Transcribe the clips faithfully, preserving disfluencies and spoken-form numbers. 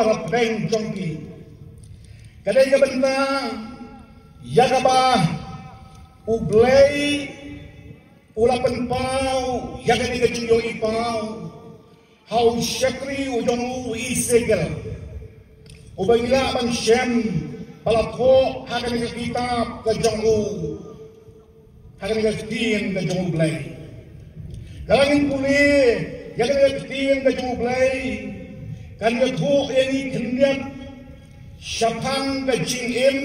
hapdeng jong ki. Ka dei ka bynta ïa kaba U Blei u la pynpaw ïa kane ka jingïohi paw ha u shakri u jong u Esekiel, uba ngi lah ban shem ba la thoh ha kane ka kitab ka jong u, ha kane ka ktien ka jong U Blei. Ka la ngin pule ïa kane ka ktien ka jong U Blei, kan ïathuh ïa ngi khyndiat shaphang ka jingim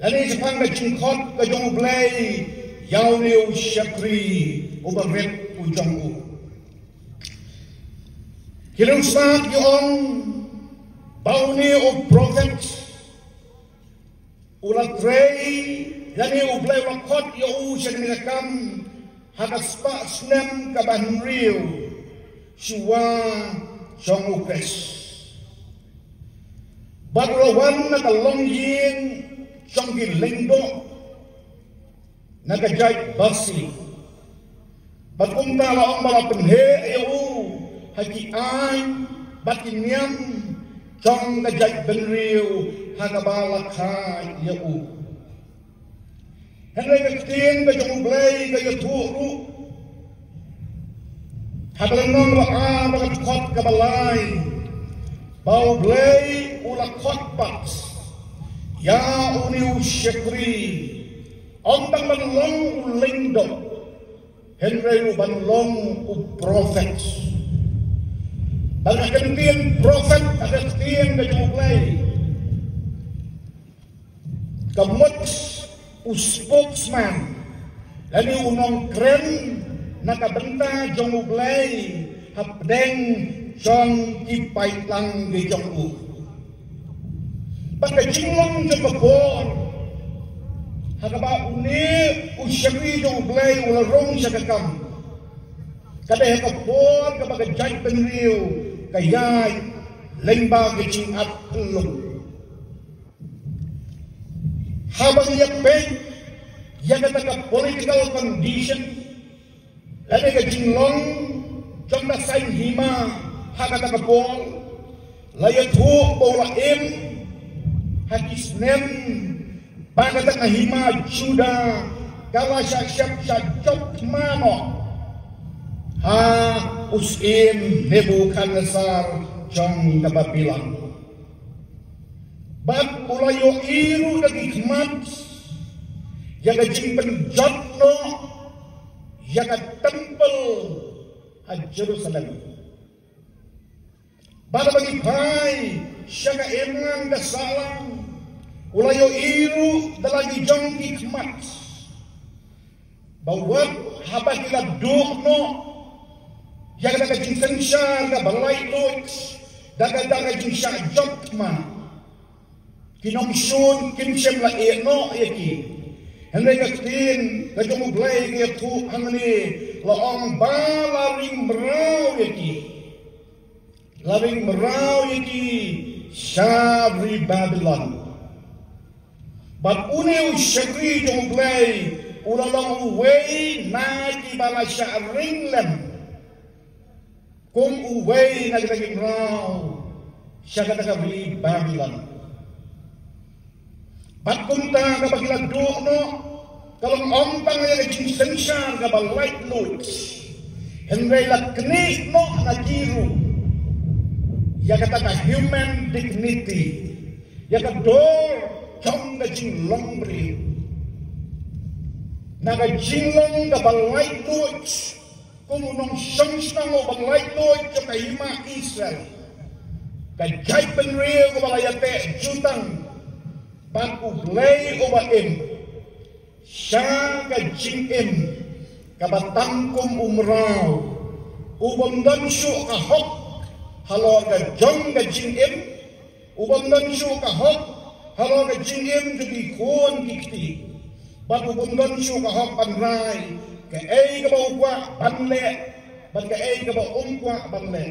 lane shaphang ka jingkhot ka jong U Blei ïa une u shakri uba rit u jong u. Ki riewstad ki ong ba une u prophet u la trei, lane U Blei u la khot ïa u sha kane ka kam ha ka spah snem kaba hynriew shuwa jong U Khrist. Bad u la wan na ka longïing jong ki lyngdoh na ka jaid Basi. Bad kumta la ong ba la pynheh ïa u ha ki aiñ bad ki niam jong ka jaid bynriew ha kaba la kha ïa u. Hynrei ka ktien ka jong U Blei ka ïathuh ruh ha ka lynnong ba ar, ka dkhot kaba lai, ba U Blei u la khot pat ïa une u shakri, ym tang ban long u lyngdoh, hynrei ruh ban long u prophet. Bad ka ktien prophet ha ka ktien ka jong U Blei ka mut u spokesman, lane u nongkren na ka bynta jong U Blei hapdeng jong ki paidlang ki jong u. Bad ka jinglong jong ka por ha kaba une u shakri jong U Blei u la rung sha ka kam, ka dei ha ka por kaba ka jaid bynriew ka ïaid lyngba ka jingat pynlong. Haba ngi ïa peit ïa kata ka political condition lane ka jinglong jong ka saiñ hima ha kata ka por, la ïathuh ba u la im ha ki snem ba kata ka hima Juda ka la shah shep shah jop thma noh ha u syiem Nebukhadnessar jong ka Babilon. Bad u la ïohi ruh da ki khmat ïa ka jingpynjot noh ïa ka templ ha Jerusalem. Bad haba ngi phai sha ka imlang ka sahlang, u la ïohi ruh da la ki jong ki khmat ba wat haba ki la duh noh ïa kata ka jingsynshar kaba laitluid da kata ka jingshah jop thma, ki nongshun kim shym la ïeh noh ïa ki. Hynrei ka ktien ka jong U Blei ka ïathuh hangne, la ong ba la ring mraw ïa ki. La ring mraw ïa ki sha ri Babilon. Bad une u shakri jong U Blei u la long uwei na kiba la shah ring lem kum uwei na kita ki mraw sha kata ka ri Babilon. Bad kumta kaba ki la duh noh ka long ym tang ïa ka jingsynshar kaba laitluid, hynrei la knieh noh na ki ruh ïa kata ka human dignity, ïa ka dor jong ka jinglong briew. Na ka jinglong kaba laitluid kum u nongshong shnong uba laitluid jong ka hima Israel, ka jaitbynriew kaba la ïateh jutang bad U Blei uba im, sha ka jingim kaba tang kum u mraw u bym don shuh ka hok halor ka jong ka jingim, u bym don shuh ka hok halor ka jingim jong ki khun ki kti, bad u bym don shuh ka hok ban rai kaei kaba u kwah ban leh bad kaei kaba um kwah ban leh.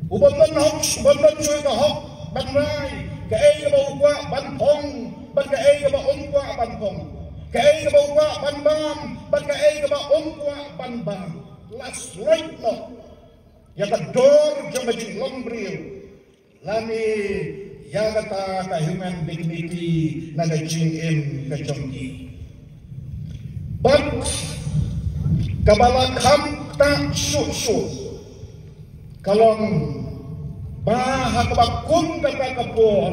U bym don hok, u bym don shuh ka hok ban rai kaei kaba u kwah ban phong bad kaei kaba um kwah ban phong, kaei kaba u kwah ban bam bad kaei kaba um kwah ban bam. La sloit noh ïa ka dor jong ka jinglong briew. lane ïa kata ka human dignity na ka jingim ka jong ki. Bad kaba la kham ktah shuh shuh ka long ba ha kaba kum kata ka por,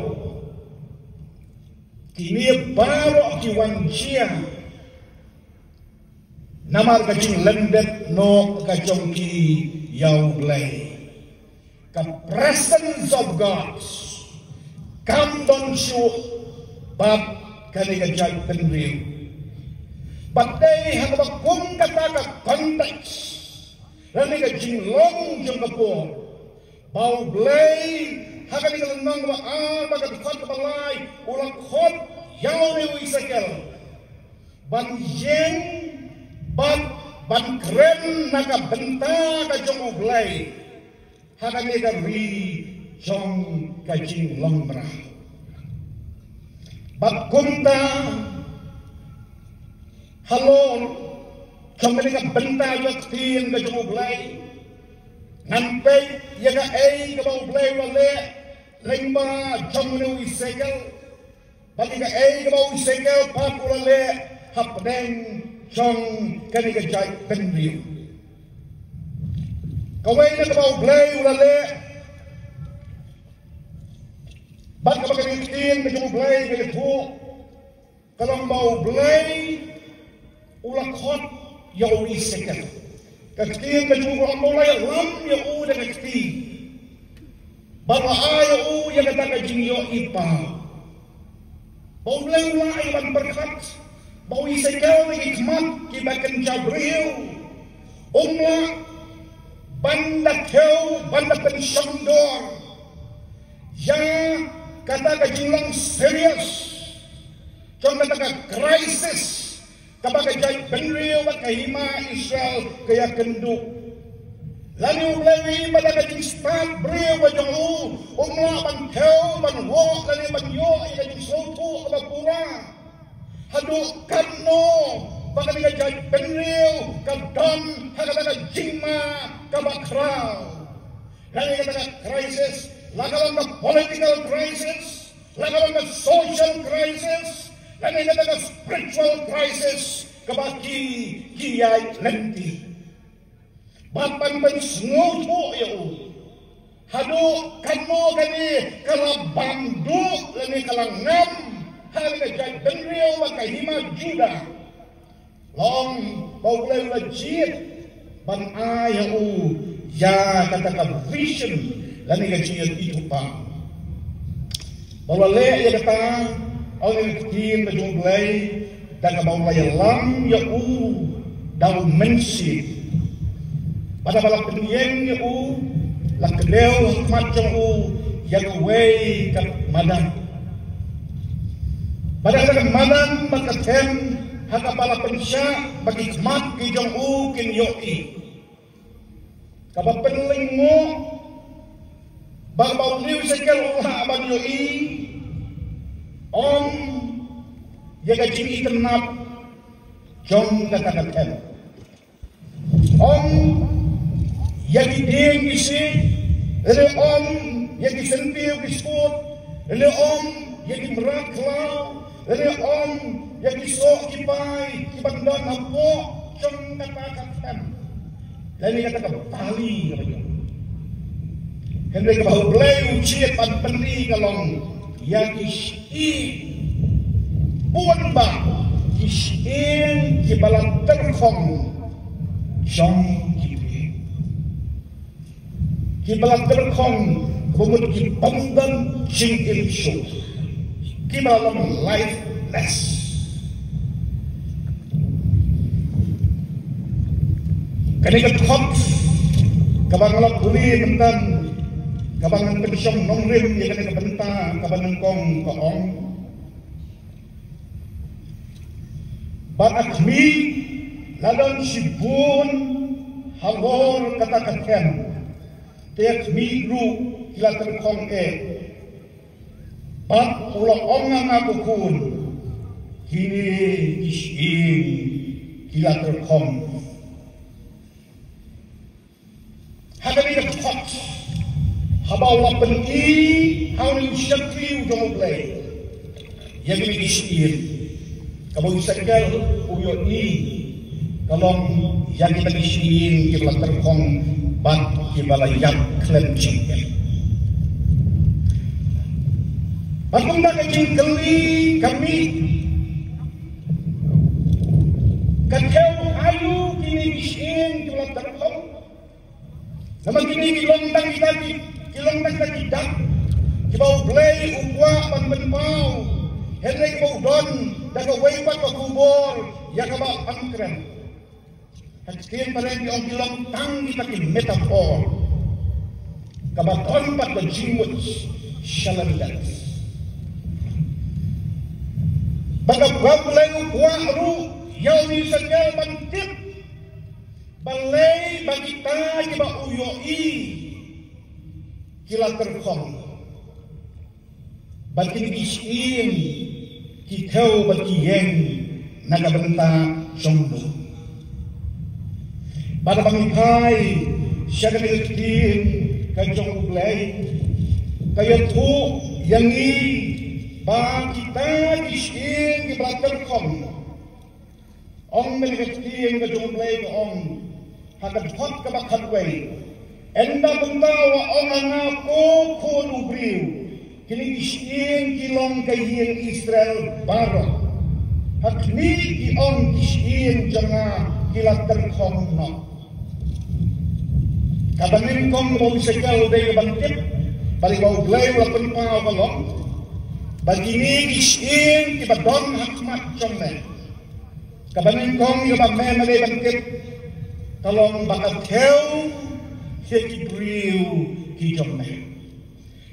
kine baroh ki wan jia namar ka jinglehbeiñ noh ka jong ki ïa U Blei. Ka presence of God kam don shuh bad kane ka jaitbynriew. Bad dei ha kaba kum kata ka context lane ka jinglong jong ka por, ba U Blei ha kane ka lynnong ba ar bad ka dkhot kaba lai u la khot ïa une u Esekiel ban ïeng bad ban kren na ka bynta ka jong U Blei ha kane ka ri jong ka jinglong mraw. Bad kumta halor jong kane ka bynta jong ka ktien ka jong U Blei, ngan peit ïa kaei kaba U Blei u la leh lyngba jong une u Esekiel. Bad ïa kaei kaba u Esekiel pat u la leh hapdeng jong kane ka jaitbynriew. Kawei na kaba U Blei u la leh bad kaba kane ka ktien ka jong U Blei ka ïathuh, ka long ba U Blei u la khot ïa u Esekiel. Ka ktien ka jong U Blei, ba u la ïalam ïa u da ka kti bad la ai ïa u ïa kata ka jingïohi paw. Ba U Blei u la ai ban pyrkhat ba u Esekiel, da ki khmat kiba kynja briew, um lah ban da thew, ban da pynshongdor ïa kata ka jinglong serious jong kata ka crisis kaba ka jaitbynriew bad ka hima Israel ka ïakynduh. Lane U Blei u ïohi ba da ka jingstad briew ka jong u, um lah ban thew, ban wad lane ban ïoh ïa ka jingsngewthuh kaba pura. Haduh katno ba kane ka jaitbynriew ka don ha kata ka jingma kaba khraw. Lane kata ka crisis, la ka long ka political crisis, la ka long ka social crisis, lane kata ka spiritual crisis kaba ki, ki ïaid lynti. Bad ban pynsngewthuh ïa u haduh katno kane ka la bam duh lane ka la ngam ha kane ka jaitbynriew bad ka hima Judah. Long ba U Blei u la jied ban ai ïa u ïa kata ka vision lane ka jingïathuhpaw. Ba u la leh ïa kata, ha kane ka ktien ka jong U Blei, da kaba u la ïalam ïa u da u mynsiem. Bad haba la pynïeng ïa u, la kdew ha khmat jong u ïa kawei ka madan. Bad kata ka madan bad ka them ha kaba la pynshah ba ki khmat ki jong u kin ïohi. Kaba pynlyngngoh ba, ba une u Esekiel u lah ban ïohi, ym ïa ka jingitynnad jong kata ka them. Ym ïa ki dieng ki siej, lane ym ïa ki syntiew ki skud, lane ym ïa ki mrad khlaw, lane ym ïa ki soh ki pai kiban don hapoh jong kata ka them, lane kata ka bali kaba ïong. Hynrei kaba U Blei u jied ban pynri ka long ïa ki shyieng, bun bah ki shyieng kiba la tyrkhong jong ki briew, kiba la tyrkhong, ba mut ki bym don jingim shuh, kiba la long lifeless. Kane ka dkhot kaba nga la pule mynta, kaba ngan pynshong nongrim ïa kane ka bynta kaba nyngkong, ka ong: Bad ha khmih la don shibun halor kata ka them, te ha khmih ruh ki la tyrkhong eh. Bad u la ong ha nga, ko khun, kine ki shyieng ki la tyrkhong. Ha kane ka dkhot, Haba u la pyni ha une u shakri u jong U Blei ïa kine ki shyieng, kaba u Esekiel u ïohi ka long ïa kita ki shyieng kiba la tyrkhong bad kiba la ïap khlem jingeh. Bad kumta ka jingkylli ka mih, ka thew aïu kine ki shyieng kiba la tyrkhong? Namar kine ki long tang kita ki, ki long tang kita ki dak kiba U Blei u kwah ban pynpaw, hynrei kiba u don da kawei pat ka khubor ïa kaba pang kren. Ha ka ktien phareng ki ong ki long tang kita ki metaphor kaba don pat ka jingmut sha lyndet. Bad kaba U Blei u kwah ruh ïa u Esekiel ban tip balei ba kita kiba u ïohi ki la tyrkhong, bad kine ki shyieng ki thew bad ki ïeng na ka bynta jong no. Bad haba ngi phai sha kane ka ktien ka jong U Blei, ka ïathuh ïa ngi ba kita ki shyieng kiba la tyrkhong, ong na ka ktien ka jong U Blei ka ong ha ka dkhot kaba khatwei: Ynda kumta wat ong ha nga, ko khun u briew, kine ki shyieng ki long ka ïing Israel baroh. Ha khmih, ki ong, ki shyieng jong nga ki la tyrkhong noh. Kaba nyngkong kaba u Esekiel u dei ban tip, ba kaba U Blei u la pynpaw ka long ba kine ki shyieng kiba don ha khmat jong me, kaba nyngkong ïa kaba me me dei ban tip ka long ba ka thew ïa ki briew ki jong me.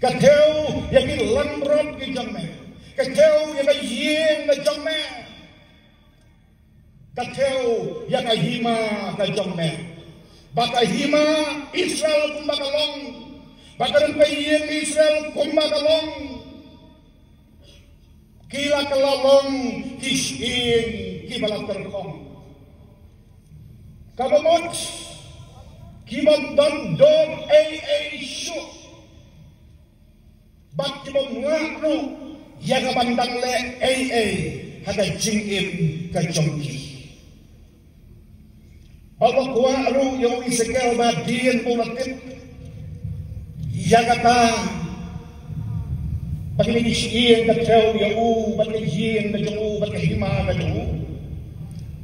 Ka thew ïa ki langbrot ki jong me. Ka thew ïa ka ïing ka jong me. Ka thew ïa ka hima ka jong me. Ba ka hima Israel kumba ka long, ba ka rympei ïing Israel kumba ka long, ki la ka la long ki shyieng kiba la tyrkhong. Kaba mut ki bym don dor ei ei shuh, bad ki bym lah ruh ïa ka ban dang leh ei ei ha ka jingim ka jong ki. Ba u la kwah ruh ïa u Esekiel ba hadien ba u la tip ïa kata, ba kine ki shyieng ka thew ïa u bad ka ïing ka jong u bad ka hima ka jong u,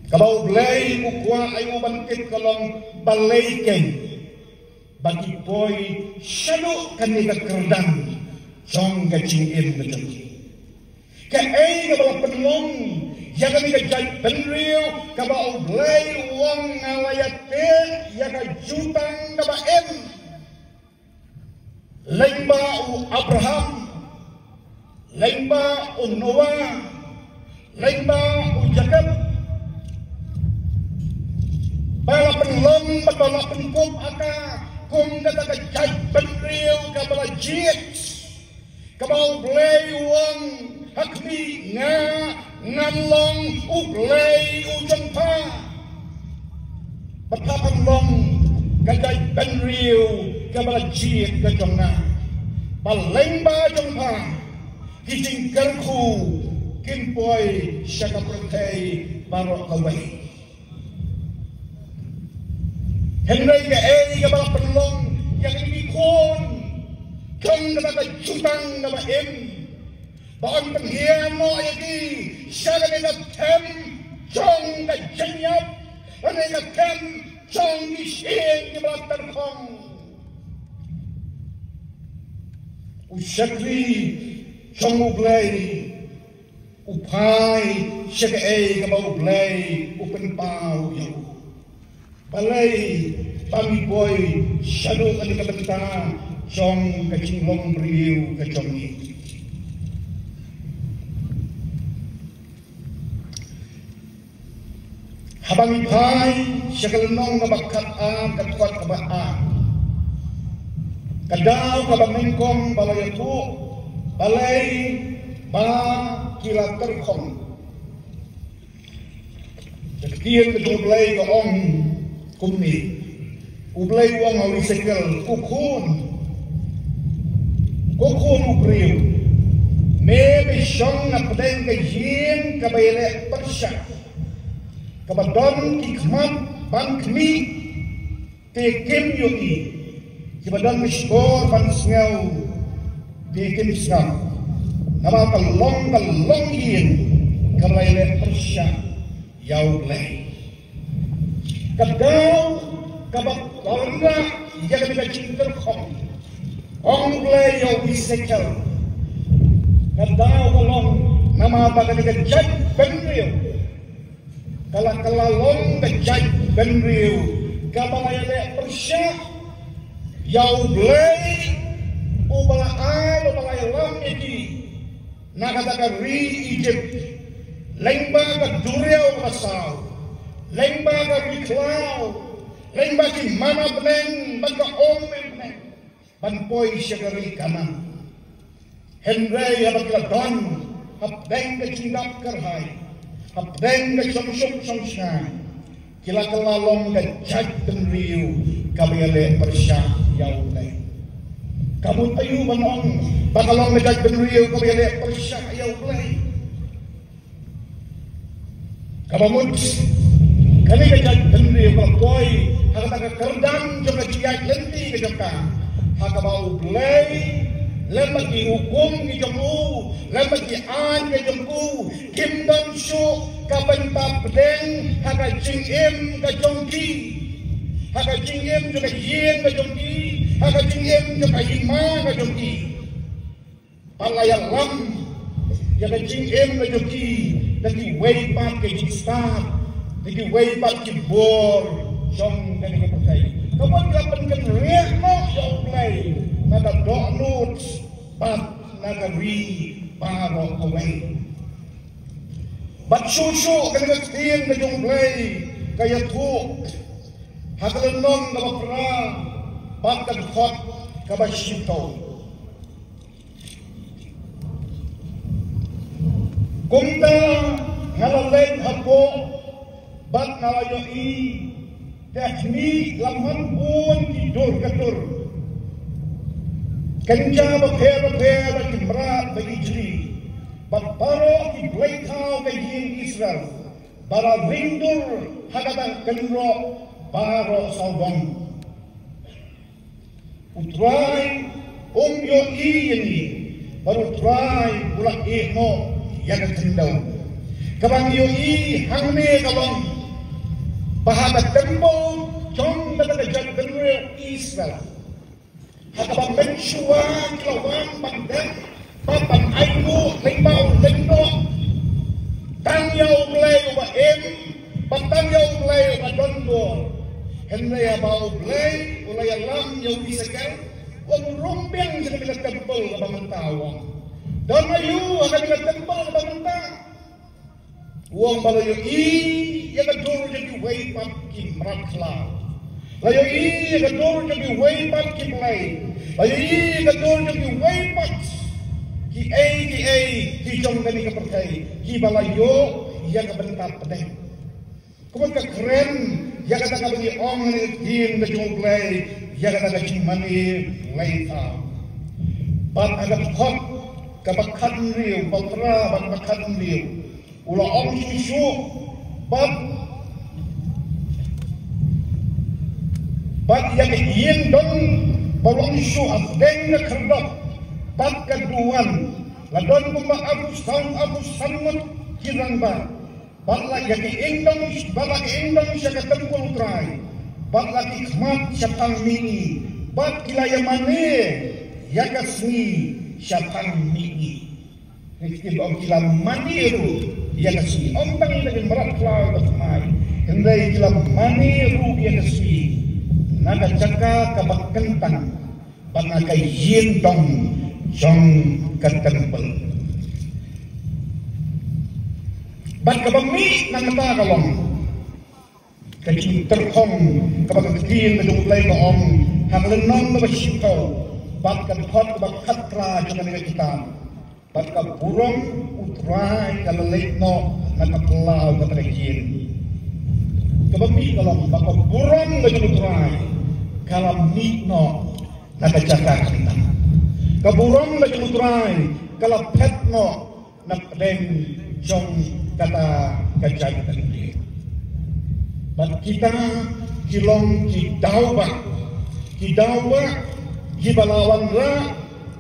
kaba U Blei u kwah ïa u ban tip ka long balei keiñ ba ki poi shaduh kane ka kyrdan jong ka jingim ka jong ki. Kaei kaba la pynlong ïa kane ka jaitbynriew kaba U Blei u ong, nga la ïateh ïa ka jutang kaba im? Lyngba u Abraham, lyngba u Noah, lyngba u Jakob, ba la pynlong bad ba la pynkup ïa ka kum kata ka jaitbynriew kaba la jied, kaba U Blei u ong, ha khmih, nga ngan long U Blei u jong pha. Bad pha kan long ka jaitbynriew kaba la jied ka jong nga. Ba lyngba jong pha ki jingkyrkhu kin poi sha ka pyrthei baroh kawei. Hynrei kaei kaba la pynlong ïa kine ki khun jong kata ka jutang kaba im? Ba yn pynhiar noh ïa ki sha kane ka them jong ka jingïap, kane ka them jong ki shyieng kiba la tyrkhong. U shakri jong U Blei u phai sha kaei kaba U Blei u pynpaw ïa u. Balei ba ngi poi shaduh kane ka bynta jong ka jinglong briew ka jong ngi? Haba ngi phai sha ka lynnong kaba khatar, ka dkhot kaba ar, ka daw kaba nyngkong ba la ïathuh balei ba ki la tyrkhong. Ka ktien ka jong U Blei ka ong kumne. U Blei u ong ha u Esekiel, ko khun, Ko khun u briew, me ba shong na pdeng ka ïing kaba ïaleh pyrshah, kaba don ki khmat ban khmih, te kim ïohi, kiba don ki shkor ban sngew, te kim sngap. Namar ka long, ka longïing kaba la ïaleh pyrshah ïa U Blei. Ka daw kaba pynrah ïa kane ka jingtyrkhong, ong U Blei ïa u Esekiel. Ka daw ka long namar ba kane ka jaitbynriew ka la, ka la long ka jaitbynriew kaba la ïaleh pyrshah ïa U Blei, uba la ai, uba la ïalam ïa ki na kata ka ri Ijipt, lyngba ka duriaw kaba saw, lyngba ka ri khlaw, lyngba ki manna bneng bad ka um bneng, ban poi sha ka ri Kanaan. Hynrei haba ki la don hapdeng ka jingdap kyrhai, hapdeng ka shongsuk shongshngaiñ, ki la kylla long ka jaitbynriew kaba ïaleh pyrshah ïa U Blei. Ka mut aïu ban ong ba ka long ka jaitbynriew kaba ïaleh pyrshah ïa U Blei? Kaba mut kane ka jaitbynriew ka la poi ha kata ka kyrdan jong ka jingïaid lynti ka jong ka, ha kaba U Blei lem bad ki hukum ki jong u, lem bad ki aiñ ki jong u, kim don shuh ka bynta pdeng ha ka jingim ka jong ki, ha ka jingim jong ka ïing ka jong ki, ha ka jingim jong ka hima ka jong ki. Ba la ïalam ïa ka jingim ka jong ki da kiwei pat ki jingstad, da kiwei pat ki bor jong kane ka pyrthei. Ka mut ka pynkynriah noh ïa U Blei na ka dohnud bad na ka ri baroh kawei. Bad shuh shuh kane ka ktien ka jong U Blei ka ïathuh ha ka lynnong kaba phra bad ka dkhot kaba shiphew. Kumta nga la leit hapoh bad nga la ïohi, te khmih, la man bun ki dur ka dur, kynja bapher bapher, bad ki mrad bad ki jri, bad baroh ki blei thaw ka ïing Israel ba la ring dur ha kata ka kynroh baroh sawdong. U Trai um ïohi ïa ngi, bad U Trai u la ïeh noh ïa ka khyndew. Kaba ngi ïohi hangne ka long ba ha ka templ jong kata ka jaitbynriew Israel, ha kaba mynshuwa ki la wan ban dep bad ban ainguh lyngba u lyngdoh tang ïa U Blei uba im, bad tang ïa U Blei uba don bor. Hynrei haba U Blei u la ïalam ïa u Esekiel, u ong, rung biang sha kane ka templ kaba mynta, u ong. Don aïu ha kane ka templ kaba mynta? U ong ba la ïohi ïa ka dur jong kiwei pat ki mrad khlaw, la ïohi ïa ka dur jong kiwei pat ki blei, la ïohi ïa ka dur jong kiwei pat kiei kiei ki jong kane ka pyrthei, kiba la ïoh ïa ka bynta pdeng. Kumta ka kren ïa kata kaba ngi ong ha ka ktien ka jong U Blei, ïa kata ka jingmane Blei thaw. Bad ha ka dkhot kaba khathynriew, ba phra bad ba khathynriew, u la ong shuh shuh, bad, bad ïa ka ïing dong ba long shuh hapdeng ka khyrdop bad ka duwan, la don kumba arphew san, arphew san ngut ki rangbah. Bad la ïa ki ïing dong, bad la ki ïing dong sha ka templ U Trai, bad la ki khmat shaphang mihngi, bad ki la ïa mane ïa ka sngi shaphang mihngi. Ngi kti ba ong ki la mane ruh ïa ka sngi. Ym tang da ki mrad khlaw ba thymmai, hynrei ki la mane ruh ïa ka sngi na ka jaka kaba kyntang, bad na ka ïing dong jong ka templ. Bad kaba mih na kata ka long ka jingtyrkhong kaba ka ktien ka jong U Blei ka ong ha ka lynnong kaba shiphew bad ka dkhot kaba khatphra jong kane ka kitab. Bad ka burom U Trai ka la leit noh na ka phyllaw kata ka ïing. Kaba mih ka long ba ka burom ka jong U Trai ka la mih noh na ka jaka kata. Ka burom na ka U Trai ka la phet noh na pdeng jong kata ka jaitbynriew. Bad kita ki long ki dawbah, ki dawbah kiba la wanrah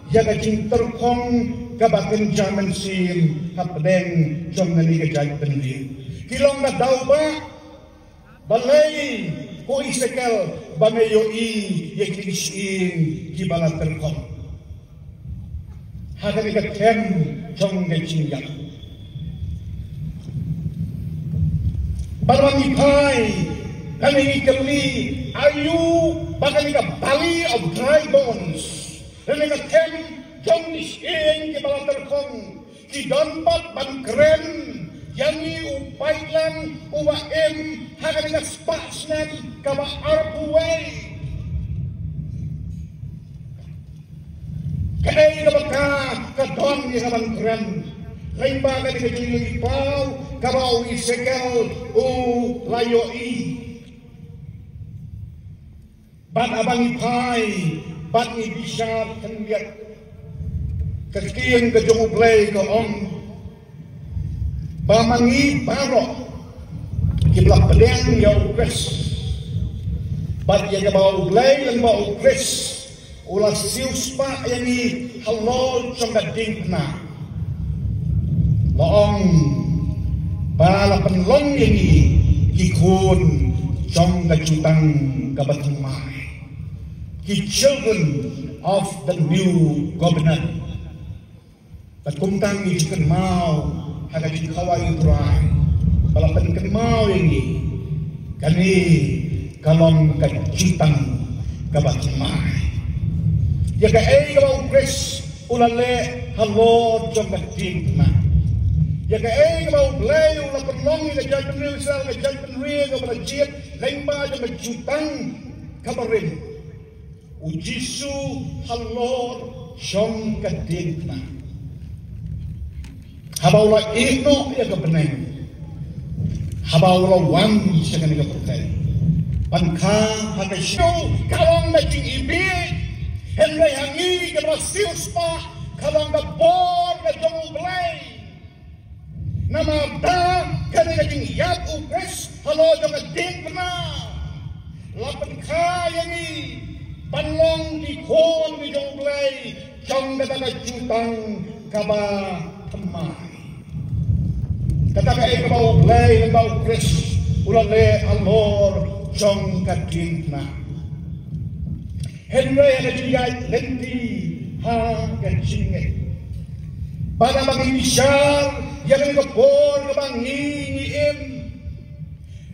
ïa ka jingtyrkhong kaba kynja mynsiem ha pdeng jong kane ka jaitbynriew. Ki long ka dawbah. Balei ko Esekiel ba me ïohi ïa ki shyieng kiba la tyrkhong ha kane ka them jong ka jingïap? Bad ba ngi phai, kane ngi kylli, aïu ba kane ka valley of dry bones, kane ka them jong ki shyieng kiba la tyrkhong, ki don pat ban kren ïa ngi u paidlang uba im ha kane ka spah snem kaba arphew wei. Kaei kaba ka, ka don ïa ka ban kren lyngba kane ka jingïohi paw kaba u Esekiel u la ïohi. Bad haba ngi phai bad ngi bishar khyndiat, ka ktien ka jong U Blei ka ong ba ma ngi baroh kiba la pdiang ïa U Khrist bad ïa kaba U Blei lyngba U Khrist u la siewspah ïa ngi halor jong ka diengphna, la ong ba la pynlong ïa ngi ki khun jong ka jutang kaba thymmai, ki children of the new covenant. Bad kumta ngi ju kynmaw ha ka jingkhawai U Trai ba la pynkynmaw ïa ngi, kane ka long ka jutang kaba thymmai. Ïa kaei kaba U Khrist u la leh halor jong ka diengphna, ïa kaei kaba U Blei u la pynlong ïa ka jaitbynriew Israel, ka jaitbynriew kaba la jied lyngba jong ka jutang kaba rim. U Jisu halor jong ka diengphna, haba u la ïeh noh ïa ka bneng, haba u la wan sha kane ka pyrthei, ban kha ha ka shnong ka long ka jingibeiñ. Hynrei ha ngi kiba la siewspah ka long ka bor ka jong U Blei. Namar da kane ka jingïap U Khrist halor jong ka diengphna la pynkha ïa ngi ban long ki khun ki jong U Blei jong kata ka jutang kaba thymmai. Kata kaei kaba U Blei lyngba U Khrist u la leh halor jong ka diengphna. Hynrei ha ka jingïaid lynti ha ka jingngeit, bad haba ngi bishar ïa kane ka por kaba ngi, ngi im,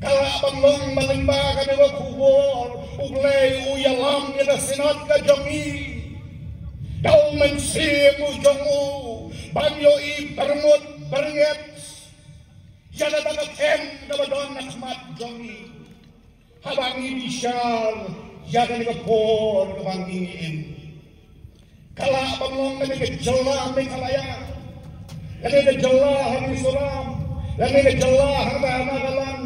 ka lah ban long ba lyngba kane ka khubor U Blei u ïalam ïa ka synod ka jong ngi da U Mynsiem u jong u ban ïohi byrmut byrngeit ïa kata ka them kaba don na khmat jong ngi. Haba ngi bishar ïa kane ka por kaba ngi, ngi im, ka lah ban long kane ka jylla Meghalaya, kane ka jylla ha Mizoram, kane ka jylla ha Nagaland,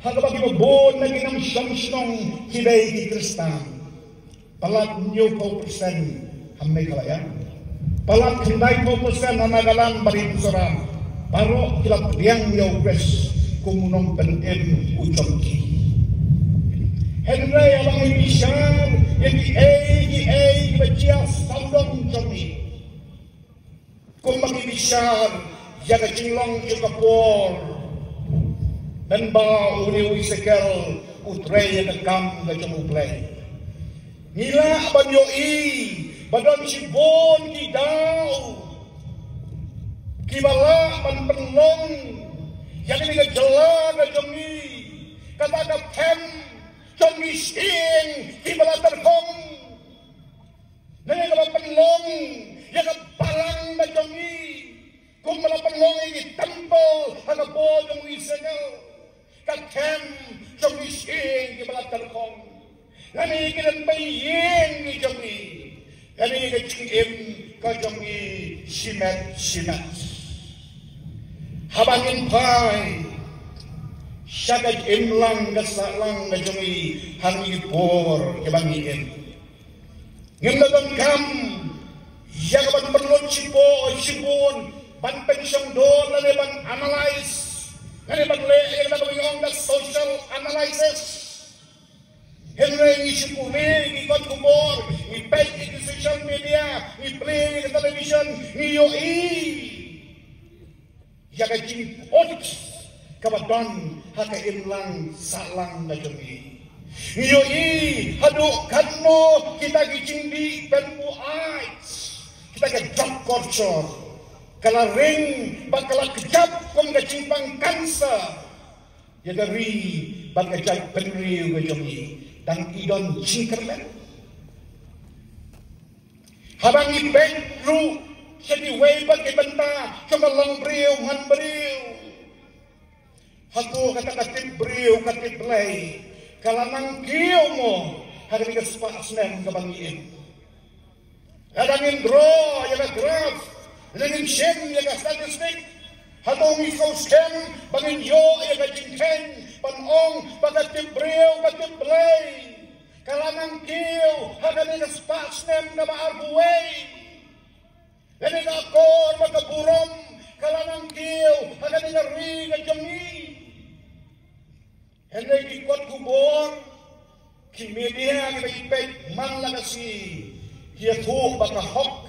ha kaba kiba bun na ki nongshong shnong ki dei ki Khristan. Palat hynñiewphew percent ha Meghalaya, palat khyndaiphew percent ha Nagaland bad Mizoram, baroh ki la pdiang ïa U Khrist kum u nongpynim u jong ki. Hynrei haba ngi bishar ïa kiei kiei kiba jia sawdong jong ngi, kumba ngi bishar ïa ka jinglong jong ka por, mynba une u Esekiel u trei ïa ka kam ka jong U Blei, ngi lah ban ïohi ba don shibun ki daw kiba lah ban pynlong ïa kane ka jylla ka jong ngi, kata ka them jong ki shyieng kiba la tyrkhong. Lane kaba pynlong ïa ka balang ka jong ngi, kumba la pynlong ïa ki templ ha ka por jong u Israel, ka them jong ki shyieng kiba la tyrkhong. Lane ki lynti ïing ki jong ngi, lane ka jingim ka jong ngi shimet shimet. Haba ngin phai sha ka imlang ka sahlang ka jong ngi ha kine ki por kiba ngi im, ngim da donkam Ïa ka ban pynlut shibun shibun ban pynshong dur lane ban analyze lane ban leh ïa kata kaba ngi ong ka social analysis. Hynrei ngi shu pule ïa ki kot khubor, ngi peit ïa ki social media, ngi plie ïa ka television, ngi ïohi ïa ka jingput kaba don ha ka imlang sahlang ka jong ngi. Ngi ïohi haduh katno kita ki jingdih pynbuaid, kita ki drug culture, ka la ring bad ka la kjap kum ka jingpang cancer ïa ka ri bad ka jaitbynriew ka jong ngi. Tang i don jingkyrmen. Haba ngi peit ruh sha kiwei pat ki bynta jong ka longbriew manbriew, hato kata ka tip briew ka tip Blei ka la nang kiew mo ha kane ka spah snem kaba ngi im? Lada ngin draw ïa ka graph, lada ngin shim ïa ka statistic, hato ngi sngewskhem ba ngin ïoh ïa ka jingkheiñ ban ong ba ka tip briew ka tip Blei ka la nang kiew ha kane ka spah snem kaba arphew wei? Lane ka akor bad ka burom ka la nang kiew ha kane ka ri ka jong ngi? Hynrei ki kot khubor, ki media kiba ngi peit man la ka sngi, ki ïathuh ba ka hok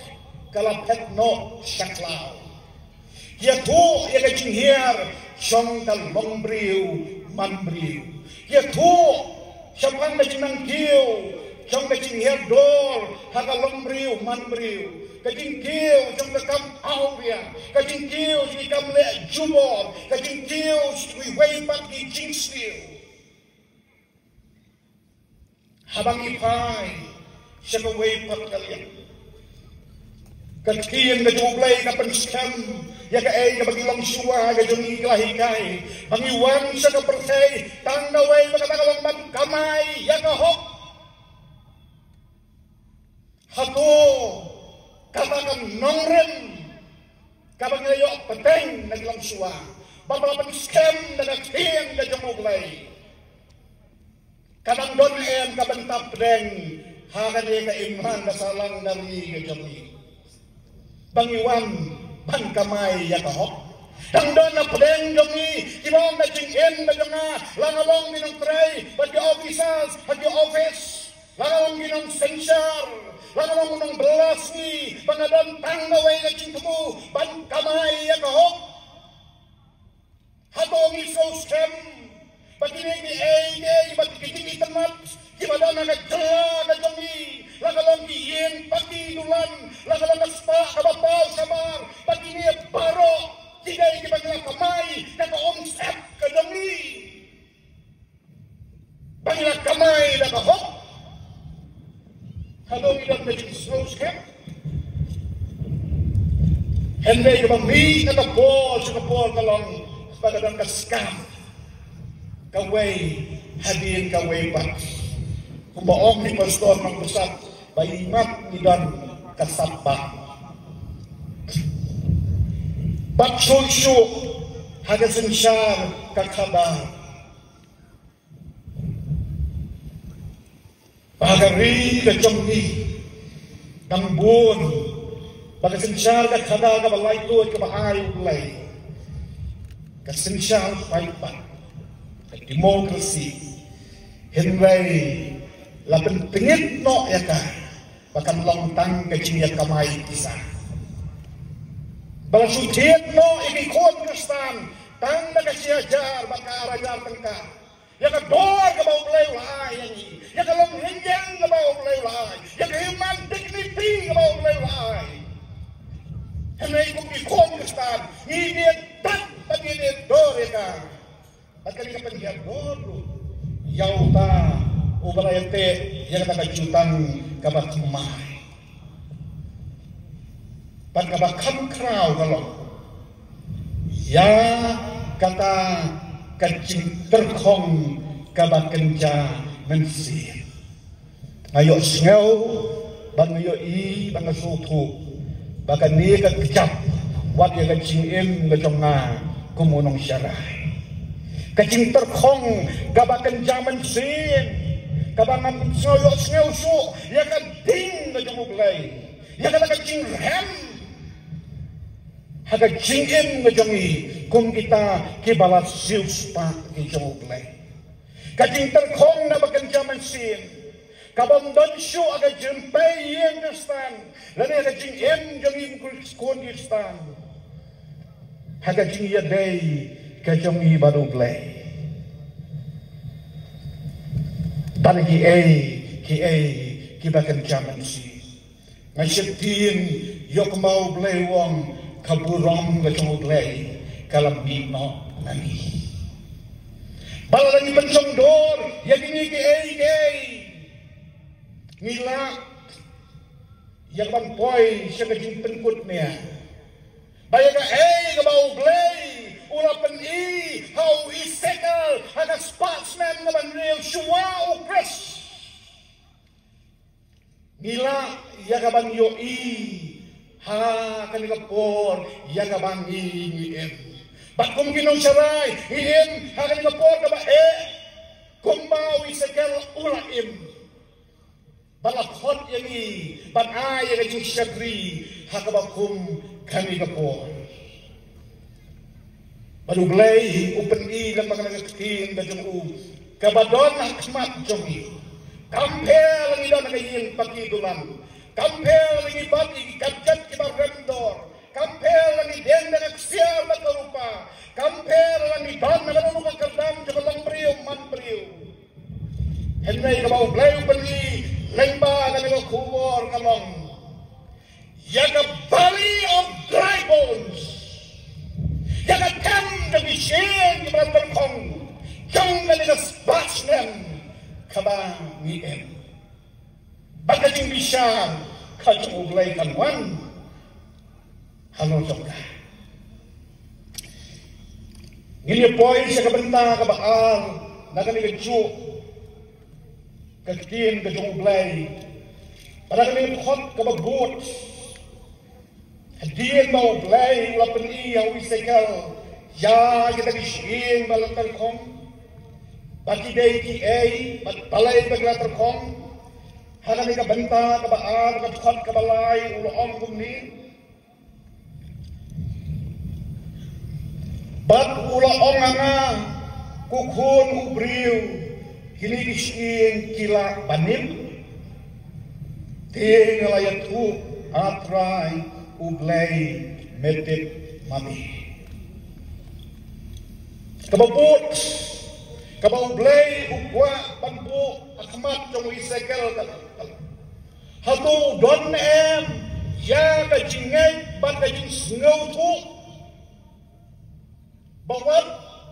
ka la phet noh sha khlaw. Ki ïathuh ïa ka jinghiar jong ka longbriew manbriew. Ki ïathuh shaphang ka jingnang kiew jong ka jinghiar dor ha ka longbriew manbriew, ka jingkiew jong ka kam awria, ka jingkiew jong ki kam leh jubor, ka jingkiew jong kiwei pat ki jingsniew. Haba ngi phai sha kawei pat ka liang, ka ktien ka jong U Blei ka pynskhem ïa kaei kaba ngi long shuwa, ka jong ngi ka la hikai ba ngi wan sha ka pyrthei tang kawei ba kata ka long ban kamai ïa ka hok. Hato kata ka nongrim kaba ngi la ïoh pateng na ki longshuwa ba la pynskhem da ka ktien ka jong U Blei, ka dang don em ka bynta pdeng ha kane ka imlang ka sahlang ka ri ka jong ngi? Ba ngi wan ban kamai ïa ka hok. Dang don na pdeng jong ngi kiba ong ka jingim ka jong nga, la ka long ki nongtrei bad ki officers ha ki office, la ka long ki nongsynshar, la ka long ki nongbylla sngi, ba nga don tang kawei ka jingthmu ban kamai ïa ka hok. Hato ngi sngewskhem ba kine kiei kiei bad ki jingïeit kiba don ha ka jylla ka jong ngi, la ka long ki ïing party dulan, la ka long ka spah kaba paw shabar, ba kine baroh ki dei kiba ngi la kamai da ka umsyep ka jong ngi, ba ngi la kamai da ka hok? Hato ngi don ka jingsngewskhem? Hynrei kaba mih na ka por sha ka por ka long ba ka don ka skam kawei hadien kawei pat. Kumba ong i Pastor Nongbsap, ba imat ngi don ka sapbah bad shuh shuh ha ka synshar ka khadar. Ba ka ri ka jong ngi dang bun ba ka synshar ka khadar kaba laitluid kaba ai U Blei, ka synshar paidbah, ka demokrasi. Hynrei la pyntngit noh ïa ka ba kan long tang ka jingïakamai pisa. Ba la shu thied noh ïa ki khun Khristan tang da ka shi hajar bad ka ar hajar tyngka. Ïa ka dor kaba U Blei u la ai ïa ngi, ïa ka longrynïeng kaba U Blei u la ai, ïa ka human dignity kaba U Blei u la ai. Hynrei kum ki khun Khristan ngi dei ban, ban ngi dei dor ïa ka. Bad kane ka pynhiar dor ruh ïa uta uba la ïateh ïa kata ka jutang kaba thymmai. Bad kaba kham khraw ka long ïa kata ka jingtyrkhong kaba kynja mynsiem. Nga ïohsngew bad nga ïohi bad nga sngewthuh ba kane ka kjap wat ïa ka jingim ka jong nga kum u nongsharai. Ka jingtyrkhong kaba kynja mynsiem, kaba ngam sngew ïohsngew shuh ïa ka ding ka jong U Blei. Ïa kata ka jingrhem ha ka jingim ka jong ngi kum kita kiba la siewspah ki jong U Blei. Ka jingtyrkhong na ba kynja mynsiem, ka bym don shuh ha ka jingpei ïing Khristan lane ha ka jingim jong ngi kum ki khun Khristan, ha ka jingïadei ka jong ngi bad U Blei. Bad kiei kiei kiba kynja mynsiem. Nga sheptieng ïoh kumba U Blei u ong, ka burom ka jong U Blei ka la mih noh na ngi. Ba lada ngi pynshongdor ïa kine kiei kiei, ngi lah ïa ka ban poi sha ka jingpynkut nia. Ba ïa kaei kaba U Blei u la pyni ha u Esekiel ha ka spah snem ka ban riew shuwa U Khrist, ngi lah ïa ka ban ïohi ha kane ka por ïa kaba ngi, ngi im. Bad kum ki nongsharai ngi im ha kane ka por kaba eh, kumba u Esekiel u la im. Ba la khot ïa ngi ban ai ïa ka jingshakri ha kaba kum kane ka por. Bad U Blei u pyni lem bad kane ka ktien ka jong u kaba don ha khmat jong ngi. Kam pher la ngi don ha ka ïing paki dulan, kam pher la ngi bat ïa ki kjat kiba rem dor, kam pher la ngi deng da ka ksiar bad ka rupa, kam pher la ngi don ha kano kano ka kyrdan jong ka longbriew manbriew. Hynrei kaba U Blei u pyni lyngba kane ka khubor ka long, ïa ka valley of dry bones, ïa ka them jong ki shyieng kiba la tyrkhong jong kane ka spah snem kaba ngi im. Bad ka jingbishar ka jong U Blei kan wan halor jong ka. Ngin ïa poi sha ka bynta kaba ar na kane kajuh ka ktien ka jong U Blei. Bad na kane ka dkhot kaba bud, hadien ba U Blei u la pyni ïa u Esekiel ïa kita ki shyieng ba la tyrkhong, ba ki dei kiei bad balei ba ki la tyrkhong, ha kane ka bynta kaba ar, ka dkhot kaba lai, u la ong kumne. Bad u la ong ha nga, ko khun u briew, kine ki shyieng ki lah ban im? Te nga la ïathuh, A Trai U Blei, me tip ma me. Kaba bud kaba U Blei u kwah ban buh ha khmat jong u Esekiel ka long, hato u don em ïa ka jingngeit bad ka jingsngewthuh ba wat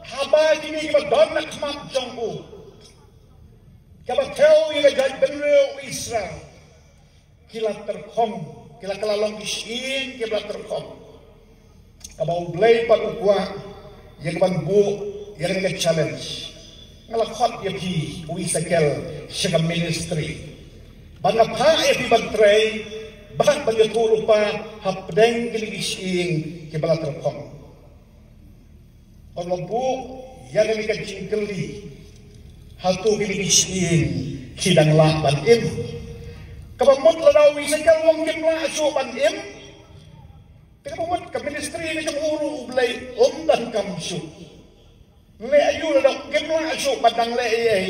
haba kine kiba don ha khmat jong u, kaba thew ïa ka jaitbynriew Israel, ki la tyrkhong, ki la, ka la long ki shyieng kiba la tyrkhong? Kaba U Blei pat u kwah ïa ka ban buh ïa kane ka challenge. Nga la khot ïa phi, u Esekiel, sha ka ministry, ba nga phah ïa phi ban trei bad ban ïathuh lypa hapdeng kine ki shyieng kiba la tyrkhong. Ban buh ïa kane ka jingkylli, hato kine ki shyieng ki dang lah ban im? Kaba mut lada u Esekiel u ong kim lah shuh ban im, te kaba mut ka ministry ka jong u ruh U Blei um donkam shuh. Leh aïu lada kim lah shuh ban dang leh ei ei?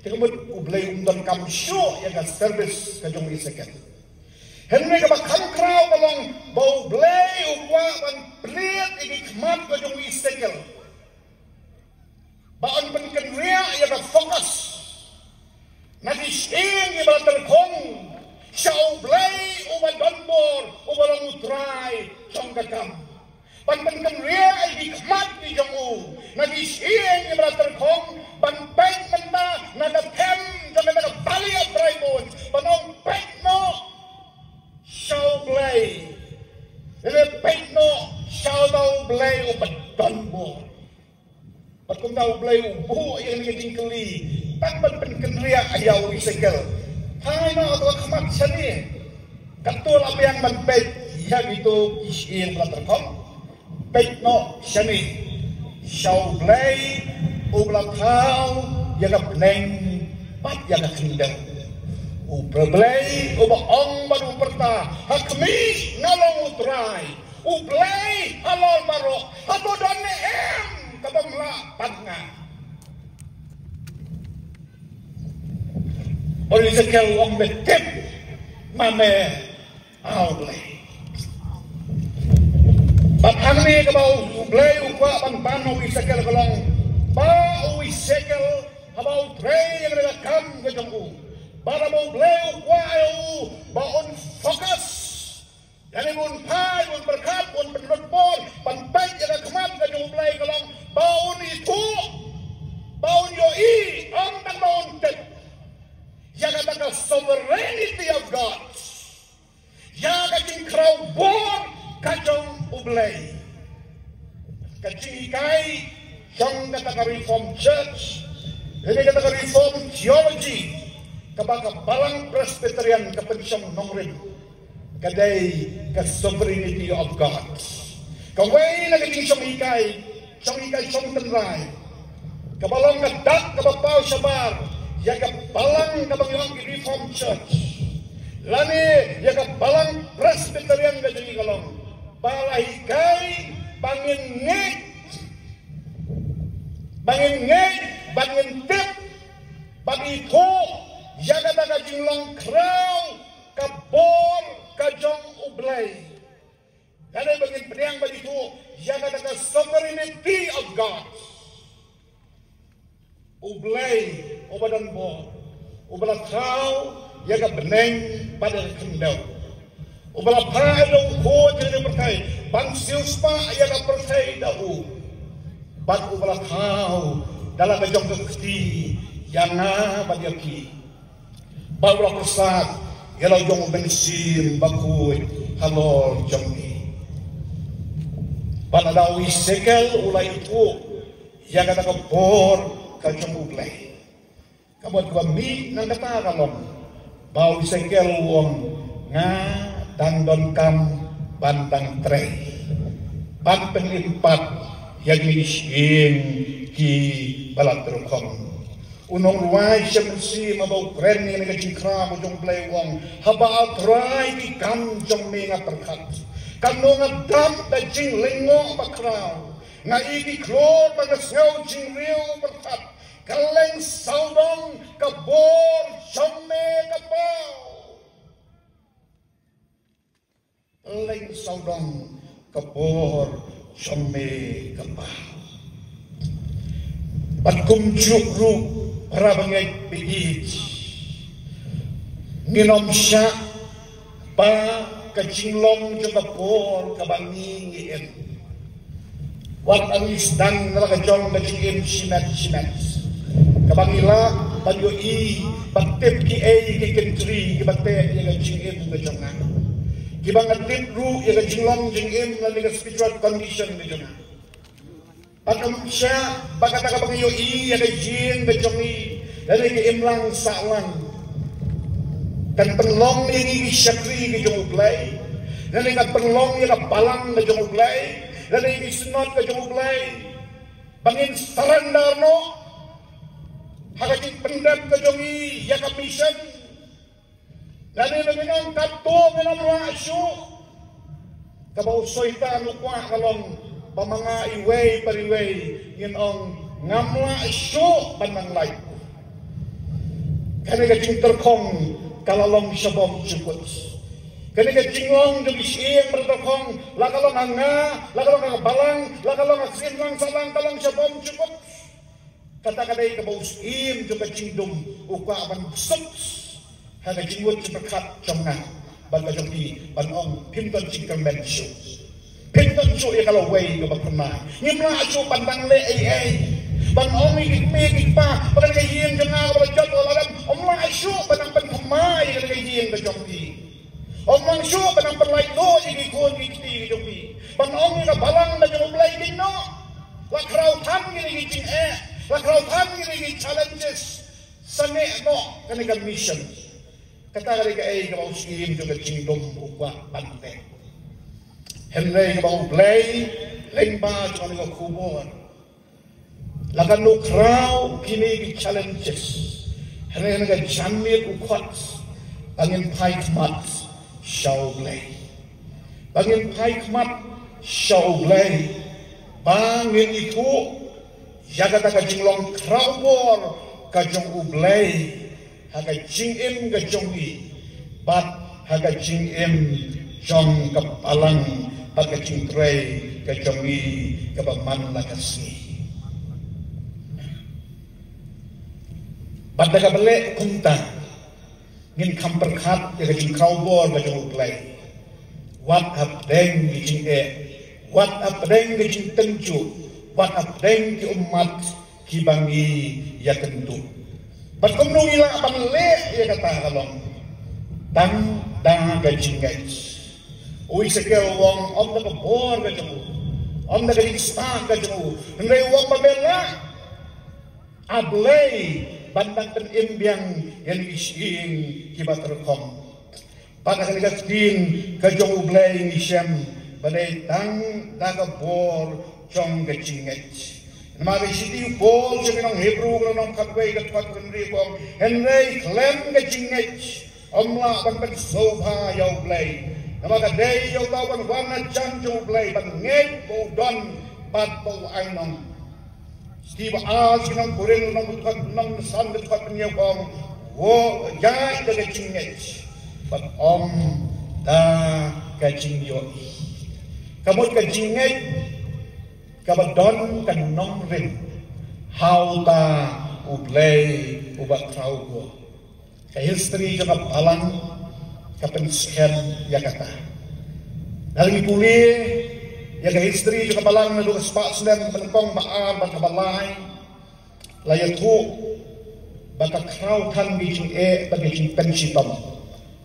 Te kaba mut U Blei um donkam shuh ïa ka service ka jong u Esekiel. Hynrei kaba kham khraw ka long ba U Blei u kwah ban plie ïa ki khmat ka jong u Esekiel, ba yn pynkynriah ïa ka focus na ki shyieng kiba la tyrkhong sha U Blei uba donbor, uba long U Trai jong ka kam. Ban pynkynriah ïa ki khmat ki jong u na ki shyieng kiba la tyrkhong, ban peit mynta na ka them jong kata ka valley of dry bones, ban ong, peit noh sha U Blei, lane peit noh sha uta U Blei uba donbor. Bad kumta U Blei u buh ïa kane ka jingkylli tang ban pynkynriah ïa u Esekiel. Phai noh ha ka khmat shane, katto la biang ban peit ïa kito ki shyieng ba la tyrkhong. Peit noh shane sha U Blei uba la thaw ïa ka bneng bad ïa ka khyndew. U Blei uba ong bad u pyrta, ha khmih nga long U Trai. U Blei halor baroh, hato don ne em kaba ym lah bad nga? Bad u Esekiel u ong, me tip ma me, ah, U Blei. Bad hangne kaba U Blei u kwah ban ban ha u Esekiel ka long ba u Esekiel haba u trei ïa ka kam ka jong u, bad haba U Blei u kwah ïa u ba un focus, ïa kane ba un phai, ba un pyrkhat, ba un pynlut bor ban peit ïa ka khmat ka jong U Blei ka long ba un ithuh, ba un ïohi, ym tang ba un tip, ïa kata ka sovereignty of God, ïa ka jingkhraw bor ka jong U Blei. Ka jinghikai jong kata ka Reformed Church, lane kata ka Reformed Theology, kaba ka Balang Presbyterian ka pynshong nongrim, ka dei ka sovereignty of God. Kawei na ka jingshong hikai, shong hikai shong tynrai, kaba long ka dak kaba paw shabar ïa ka Balang kaba ngi ong ki Reformed Church, lane ïa ka Balang Presbyterian ka jong ngi ka long ba la hikai ba ngin ngeit, ba ngin ngeit, ba ngin tip, ba ngin ithuh ïa kata ka jinglong khraw ka bor ka jong U Blei. Lane ba ngin pdiang ba ngin ithuh ïa kata ka sovereignty of God. U Blei uba don bor, uba la thaw ïa ka bneng bad ïa ka khyndew, uba la phah ïa u khun jong ka pyrthei ban siewspah ïa ka pyrthei da u, bad uba la thaw da la ka jong ka kti ïa nga bad ïa phi, bad uba la pyrsad ïa la u jong u Mynsiem Bakhuid halor jong ngi. Bad lada u Esekiel u la ithuh ïa kata ka bor ka jong U Blei, ka mut kaba mih na kata ka long ba u Esekiel u ong, nga dang donkam ban dang trei ban pynim pat ïa kine ki shyieng kiba la tyrkhong. U nongrwai sha mynsiem haba u kren ïa kane ka jingkhraw ka jong U Blei u ong, haba nga trai ki kam jong me nga pyrkhat, kumno nga dap da jinglyngngoh bakhraw, nga ïohi ki khlur bad nga sngew jingriew pyrkhat. Kylleng sawdong ka bor jong me ka paw. Kylleng sawdong ka bor jong me ka paw. Bad kumjuh ruh para bangeit ba ïeit, ngin ym shah ba ka jinglong jong ka bor kaba ngi ngi im, wat la ngi sdang na la ka jong ka jingim shimet shimet, kaba ngi lah ban ïohi, ban tip kiei ki kyntri kiba teh ïa ka jingim ka jong nga, kiba nga tip ruh ïa ka jinglong jingim lane ka spiritual condition ka jong nga. Bad ym shah ba kata kaba ngi ïohi ïa ka ïing ka jong ngi lane ka imlang sahlang kan pynlong ïa ngi ki shakri ka jong U Blei, lane kan pynlong ïa ka balang ka jong U Blei, lane ïa ki synod ka jong U Blei, ba ngin surrender noh ha ka jingpyndep ka jong ngi ïa ka mission. Lane ba ngin ong katto ngin ym lah shuh. Kaba u Soitan u kwah ka long ba ma nga iwei pa iwei ngin ong ngam lah shuh ban nang lait. Kane ka jingtyrkhong ka la long sha bymjukut. Kane ka jinglong jong ki shyieng ba tyrkhong, la ka long ha nga, la ka long ha ka balang, la ka long ha ka imlang sahlang, ka long sha bymjukut. Kata ka dei kaba u Syiem jong ka jingdum u kwah ban suk ha ka jingmut jingpyrkhat jong nga bad ka jong phi, ban ong phim don jingkyrmen shuh, phim don shuh ïa ka lawei kaba kyrmen. Ngim lah shuh ban dang leh ei ei, ban ong ïa ki kmie ki kpa ba kane ka ïing jong nga kaba la jot kaba la rem, ym lah shuh ban dang pynkyrmen ïa kane ka ïing ka jong phi. Ym lah shuh ban dang pynlait noh ïa ki khun ki kti ki jong phi. Ban ong ïa ka balang ka jong U Blei, kynnoh, la khraw than kine ki jingeh, la khraw than kine ki challenges. Sangeh noh kane ka mission. Kata ka dei kaei kaba u Syiem jong ka jingdum u kwah ban leh. Hynrei kaba U Blei lyngba jong kane ka khubor, la kan ïa khraw kine ki challenges, hynrei kane ka janmiet u khot Ba ngin phai khmat sha U Blei. Ba ngin phai khmat sha U Blei. Ba ngin ithuh ïa kata ka jinglong khrawbor ka jong U Blei ha ka jingim ka jong ngi bad ha ka jingim jong ka balang bad ka jingtrei ka jong ngi kaba man la ka sngi. Bad da kaba leh kumta ngin kham pyrkhat ïa ka jingkhrawbor ka jong U Blei. Wat hapdeng ki jingeh, wat hapdeng ki jingtynjuh, wat hapdeng ki ummat kiba ngi ïakynduh. Bad kumno ngi lah ban leh ïa kata ka long tang da ka jingngeit. U Esekiel u ong ym da ka bor ka jong u, ym da ka jingstad ka jong u, hynrei u ong ba me lah, A Blei, ban dang pynim biang ïa ngi ki shyieng kiba tyrkhong. Bad ha kane ka ktien ka jong U Blei ngi shem ba dei tang da ka bor jong ka jingngeit. Namar ka shithi u Paul sha ki nong Hebru ka lynnong khatwei ka dkhot hynriew u ong, hynrei khlem ka jingngeit ym lah ban pynsngewbha ïa U Blei. Namar ka dei ïa uta uban wan na jan jong U Blei ban ngeit ba u don bad ba u ainong. Shithi ba ar sha ki nong Korinth lynnong ba dkhot, lynnong ba san ka dkhot hynñiew u ong, u ïaid da ka jingngeit bad ym da ka jingïohi. Ka mut ka jingngeit kaba don ka nongrim ha uta U Blei uba khrawbor. Ka history jong ka balang ka pynskhem ïa kata. Lada ngi pule ïa ka history jong ka balang naduh ka spah snem ba nyngkong, ba ar bad kaba lai, la ïathuh ba ka khraw than ki jingeh bad ki jingpynshitom.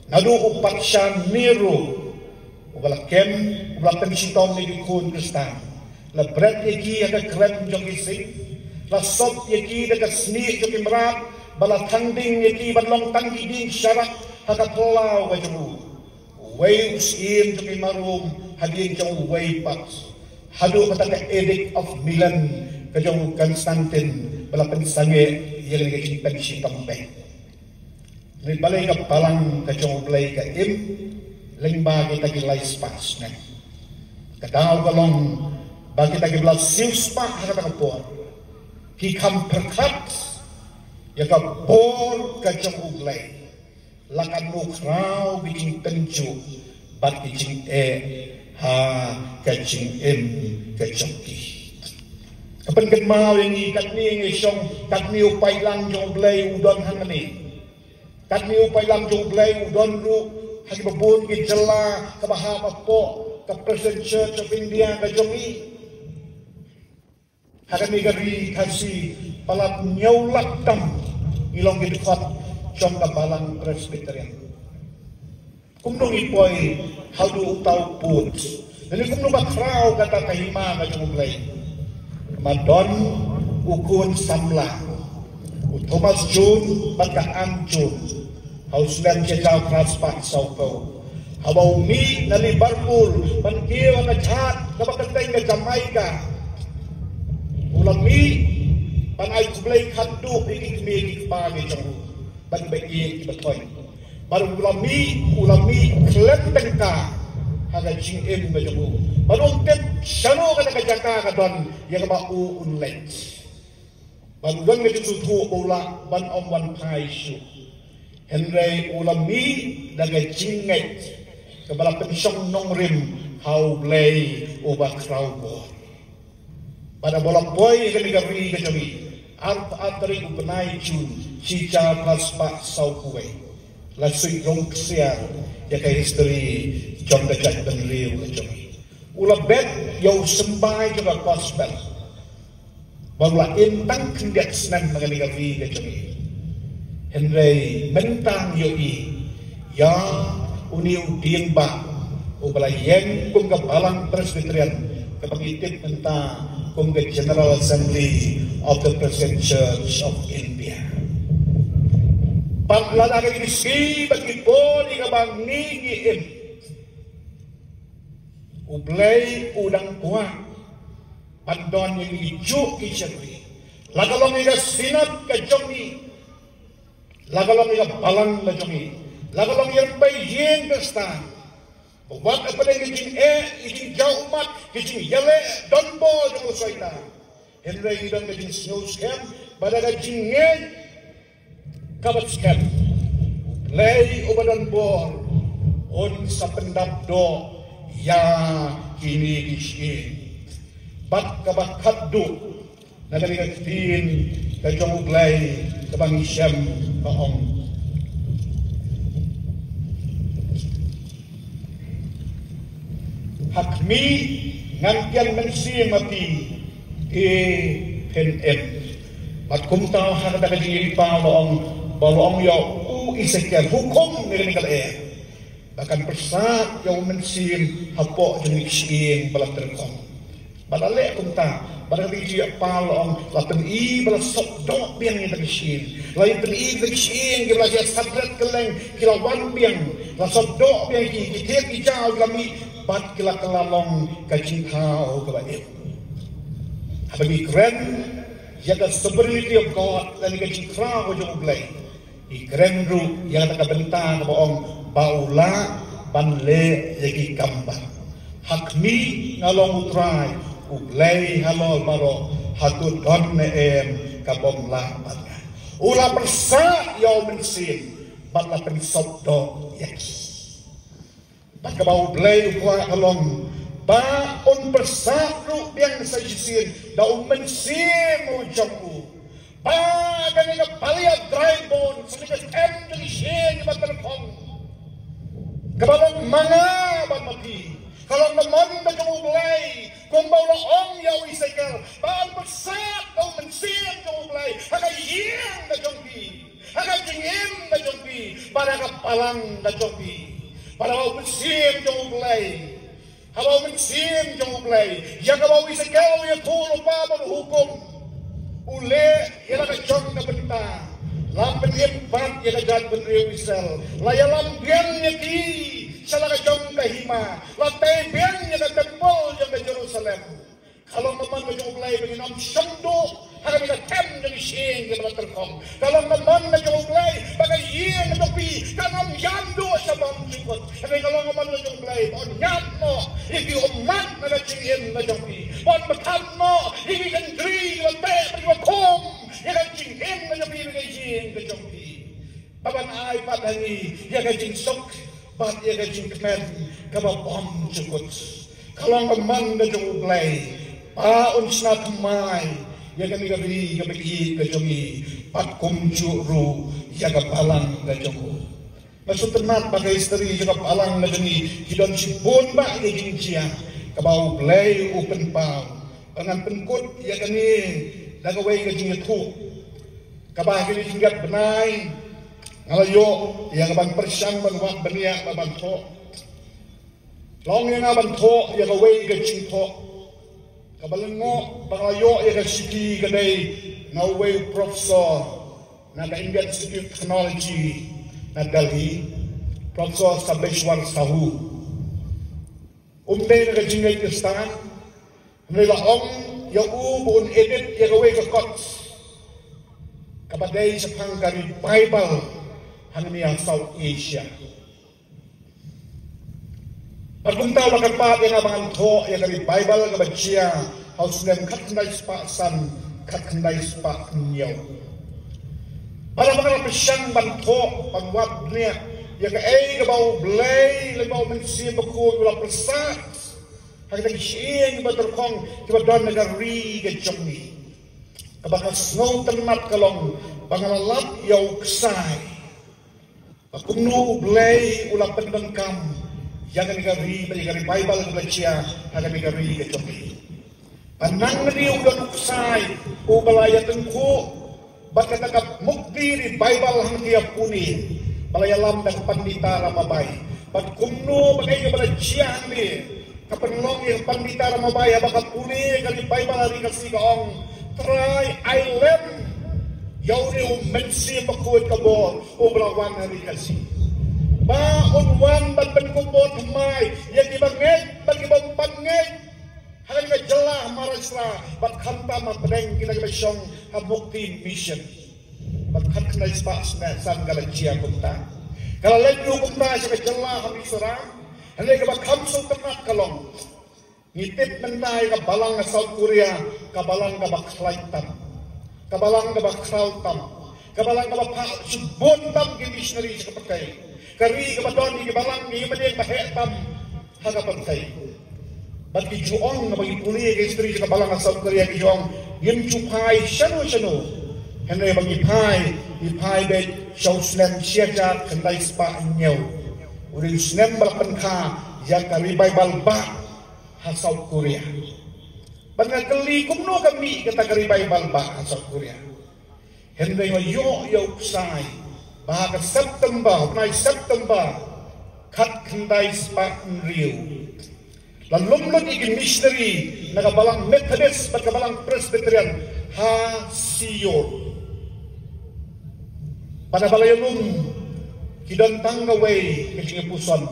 Naduh u Patsha Nero uba la kem, uba la pynshitom ïa ki khun Khristan. La bret ïa ki ha ka krem jong ki sing. La sop ïa ki da ka snieh jong ki mrad. Ba la thang ding ïa ki ban long tang ki dieng sharak ha ka phyllaw ka jong u. Uwei u syiem jong ki marum hadien jong uwei pat. Haduh kata ka Edict of Milan ka jong u Constantine ba la pynsangeh ïa kane ka jingpynshitom beit. Hynrei balei ka balang ka jong U Blei ka im lyngba kita ki lai spah snem? Ka daw ka long ba kita kiba la siewspah ha kata ka por ki kham pyrkhat ïa ka bor ka jong U Blei. La katno khraw ki jingtynjuh bad ki jingeh ha ka jingim ka jong ki. Ka pynkynmaw ïa ngi katne ngi shong, katne u paidlang jong U Blei u don hangne. Katne u paidlang jong U Blei u don ruh ha kiba bun ki jylla kaba hap hapoh ka Presbyterian Church of India ka jong ngi. Ha kane ka ri Khasi palat hynñiew lak tam ngi long ki dkhot jong ka balang Presbyterian. Kumno ngi poi haduh uta u pud? Lane kumno ba khraw kata ka hima ka jong U Blei? Ba don u khun samla, u Thomas Jones bad ka Ann Jones, ha u snem shi hajar phra spah sawphew, haba u mih na Liverpool ban kiew ha ka jhat kaba kyrteng ka Jamaica. U la mih ban ai khublei khatduh ïa ki kmie ki kpa ki jong u bad kiba ïeit kiba thoiñ. Bad u la mih, u la mih khlem tyngka ha ka jingim ka jong u. Bad um tip shano kata ka jaka ka don ïa kaba u un leit. Bad u don ka jingsngewthuh ba u lah ban ym wan phai shuh. Hynrei u la mih da ka jingngeit kaba la pynshong nongrim ha U Blei uba khraw bor. Bad haba u la poi ha kane ka ri ka jong ngi, arphew ar tarik u bnai Jun, shi hajar phra spah sawphew wei, la suit rong ksiar ïa ka history jong ka jaitbynriew ka jong ngi. U la bet ïa u symbai jong ka gospel. Ba u la im tang khyndiat snem na kane ka ri ka jong ngi. Hynrei mynta ngi ïohi ïa une u dieng bah uba la ïeng kum ka balang Presbyterian kaba ngi tip mynta kum ka General Assembly of the Presbyterian Church of India. Bad lada ka jingïasyrdoh bad ki bor ïa kaba ngi ngi im, U Blei u dang kwah ban don ïa ngi juh ki shakri. La ka long ïa ka synod ka jong ngi, la ka long ïa ka balang ka jong ngi, La ka long ïa pei ïing Khristan. Wat hapdeng ka jingeh, ka jingjaw ummat, ka jingïaleh donbor jong u Soitan. Hynrei ngi don ka jingsngewskhem bad ka jingngeit kaba skhem. Blei uba donbor un sa pyndap doh ïa kine ki shyieng. Bad kaba khatduh, na kane ka ktien ka jong U Blei kaba ngi shem ka ong: Ha khmih, ngan pynmynsiem ha phi, phi phin im. Bad kumta ha kata ka jingïaleh ba la ong, ba la ong ïa u Esekiel, hukum ne kane ka lyer, ba kan pyrsad ïa U Mynsiem hapoh jong ki shyieng ba la tyrkhong. Ba la leh kumta, ba la dei jia pa la ong, la pyni ba la sop doh biang ïa ki shyieng. La pyni ïa ki shyieng, ki la ïa sabret kylleng, ki la wan biang, la sop doh biang ki, ki thied ki jaw, ki la mih, bad ki la kylla long ka jingthaw kaba im. Haba ngi kren ïa ka sovereignty of God, lane ka jingkhraw jong U Blei, ngi kren ruh ïa kata ka bynta kaba ong ba u lah ban leh ïa ki kam baroh. Ha khmih, nga long U Trai, U Blei halor baroh, hato don ne em ka bym lah bad nga? U la pyrsad ïa U Mynsiem bad la pynsop doh ïa ki. Bad kaba U Blei u kwah ka long ba un pyrsad ruh biang sa shisien da U Mynsiem u jong u. Ba kane ka paliat dry bones, kane ka kem jong ki shyieng ba tyrkhong, kaba long ma nga bad ma phi, ka long ka mon ka jong U Blei, kumba u la ong ïa u Esekiel, ba un pyrsad da U Mynsiem jong U Blei ha ka ïing ka jong phi, ha ka jingim ka jong phi, bad ha ka balang ka jong phi. Bad haba U Mynsiem jong U Blei, haba U Mynsiem jong U Blei, ïa kaba u Esekiel u ïathuh lypa bad u hukum, u leh ïa la ka jong ka bynta, la pynim pat ïa ka jaitbynriew Israel, la ïalam biang ïa ki sha la ka jong ka hima, la tei biang ïa ka templ jong ka Jerusalem. Ka long ka mon ka jong U Blei ba ngin ym shong duh ha kane ka kem jong ki shyieng kiba la tyrkhong. Ka long ka mon ka jong U Blei ba ka ïing ka jong phi kan ym ïam duh sha bym jukut. Hynrei ka long ka mon ka jong U Blei ba un ñiad noh ïa ki ummat na ka jingim ka jong phi, ba un bthat noh ïa ki kynjri kiba teh bad kiba khum ïa ka jingim ka jong phi bad ka ïing ka jong phi. Ba ban ai pat ha ngi ïa ka jingsuk bad ïa ka jingkmen kaba bym jukut. Ka long ka mon ka jong U Blei ba un shna thymmai ïa kane ka ri kaba ïeit ka jong ngi, bad kumjuh ruh ïa ka balang ka jong u. Nga sngewtynnat ba ka history jong ka balang ka jong ngi ki don shibun bha ïa ki jingjia kaba U Blei u pynpaw. Ba ngan pynkut ïa kane da kawei ka jingïathuh kaba ha kine ki jingïap bnai nga la ïoh ïa ka ban pyrshang ban wad bniah bad ban thoh. La ong ïa nga ban thoh ïa kawei ka jingthoh kaba lyngngoh ba nga la ïoh ïa ka shithi ka dei na uwei u professor na ka Indian Institute of Technology na Delhi, Professor Sabeshwar Sahu. Um dei na ka jingngeit Khristan, hynrei la ong ïa u ba un edit ïa kawei ka kot kaba dei shaphang ka revival hangne ha South Asia. Bad kumta u la kyrpad ïa nga ba ngan thoh ïa ka revival kaba jia ha u snem khatkhyndai spah san, khatkhyndai spah hynñiew. Bad haba nga la pyrshang ban thoh, ban wad bniah ïa kaei kaba U Blei lem bad U Mynsiem Bakhuid u la pyrsad ha kita ki shyieng kiba tyrkhong kiba don ha ka ri ka jong ngi, kaba ka sngewtynnat ka long ba nga la lap ïa u ksai ba kumno U Blei u la pyndonkam ïa kane ka ri bad ïa ka revival kaba la jia ha kane ka ri ka jong ngi. Ba nangne u don u ksai uba la ïatyngkhuh bad kata ka Mukti Revival hangne ha Pune, ba la ïalam da ka Pandita Ramabai. Bad kumno ba kaei kaba la jia hangne ka pynlong ïa ka Pandita Ramabai haba ka pule ka revival ha ri Khasi, ka ong: Trai, ai lem ïa une U Mynsiem Bakhuid ka bor uba la wan ha ri Khasi, ba un wan ban pynkupbor thymmai ïa kiba ngeit bad kiba ym pat ngeit ha kane ka jylla Maharashtra, bad khamtam hapdeng kita kiba shong ha Mukti Mission. Bad khatkhyndai spah san ka la jia kumta. Ka la leit ruh kumta sha ka jylla ha Mizoram. Hynrei kaba kham sngewtynnat ka long, ngi tip mynta ïa ka balang ka South Korea, ka balang kaba khlaiñ tam, ka balang kaba khraw tam, ka balang kaba phah shibun tam ki missionary sha ka pyrthei. Ka ri kaba don ïa ki balang, ïa ki mynsiem ba heh tam ha ka pyrthei. Bad ki ju ong, ba ngi pule ïa ka history jong ka balang ka South Korea, ki ju ong ngim ju phai shano shano. Hynrei ba ngi phai, ngi phai beit sha u snem shi hajar khyndai spah hynñiew. U dei u snem ba la pynkha ïa ka revival bah ha South Korea. Bad nga kylli kumno ka mih kata ka revival bah ha South Korea. Hynrei nga ïoh ïa u ksai ba ha ka September, u bnai September, khatkhyndai spah hynriew, la lum lut ïa ki missionary na ka balang Methodist bad ka balang Presbyterian ha Seoul. Bad haba la ïalum, ki don tang kawei ka jingïapuson: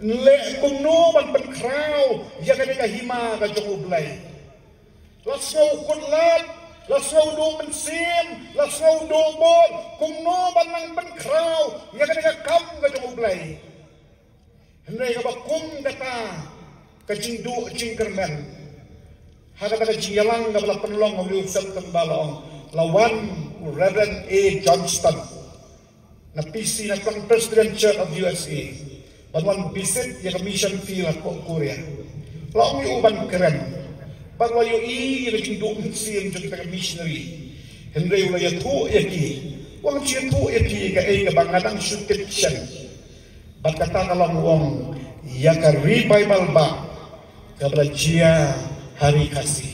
nleh kumno ban pynkhraw ïa kane ka hima ka jong U Blei. La sngew kut lad, la sngew duh mynsiem, la sngew duh bor, kumno ban nang pynkhraw ïa kane ka kam ka jong U Blei. Hynrei kaba kum kata ka jingduh jingkyrmen, ha kata ka jingïalang kaba la pynlong ha u September, la ong, la wan u Reverend A. Johnston na P C, na Klang Presbyterian Church of U S A, ban wan visit ïa ka mission field hapoh Korea. La ong ïa u ban kren, bad la ïohi ïa ka jingduh mynsiem jong kita ki missionary. Hynrei u la ïathuh ïa ki, u ong, ïathuh ïa ki kaei kaba nga dang shu tip shen. Bad kata ka long, u ong, ïa ka revival bah kaba la jia ha Ri Khasi,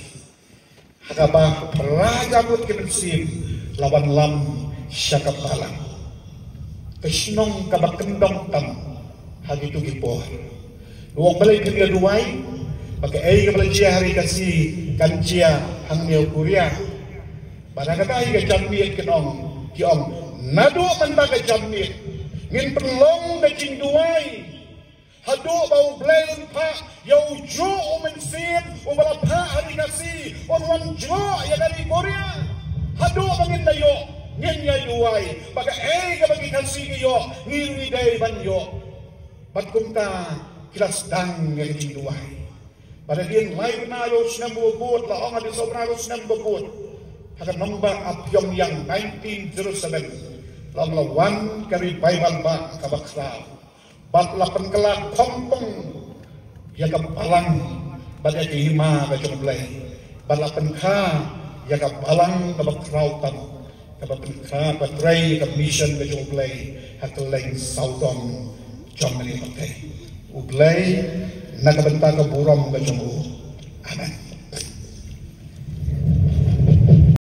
ha kaba phra hajar ngut ki mynsiem la wanlam sha ka balang. Ka shnong kaba kyndong tam ha kito ki por. U ong, balei phim ïa duwai ba kaei kaba la jia ha Ri Khasi kan jia hangne ha Korea? Bad ha kata hi ka janmiet ki ong, ki ong, naduh mynta ka janmiet ngin pynlong ka jingduwai haduh ba U Blei un phah ïa ujuh u mynsiem uba la phah ha Ri Khasi, un wan jngoh ïa ka ri Korea. Haduh ba ngin da ïoh, ngin ïa duwai ba kaei kaba ki Khasi ki ïoh, ngi ruh ngi dei ban ïoh. Bad kumta ki la sdang ïa ka jingduwai. Bad hadien lai bnai ïa u snem uba bud, la ong hadien saw bnai ïa u snem uba bud, ha ka nongbah ha Pyongyang, nineteen zero seven, la ong la wan ka revival bah kaba khraw. Bad la pynkylla khongpong ïa ka balang bad ïa ka hima ka jong U Blei. Bad la pynkha ïa ka balang kaba khraw tam, kaba pynkha, ba trei ïa ka mission ka jong U Blei ha kylleng sawdong jong ka ri Khasi. U Blei na ka bynta ka burom ka jong u. Amen.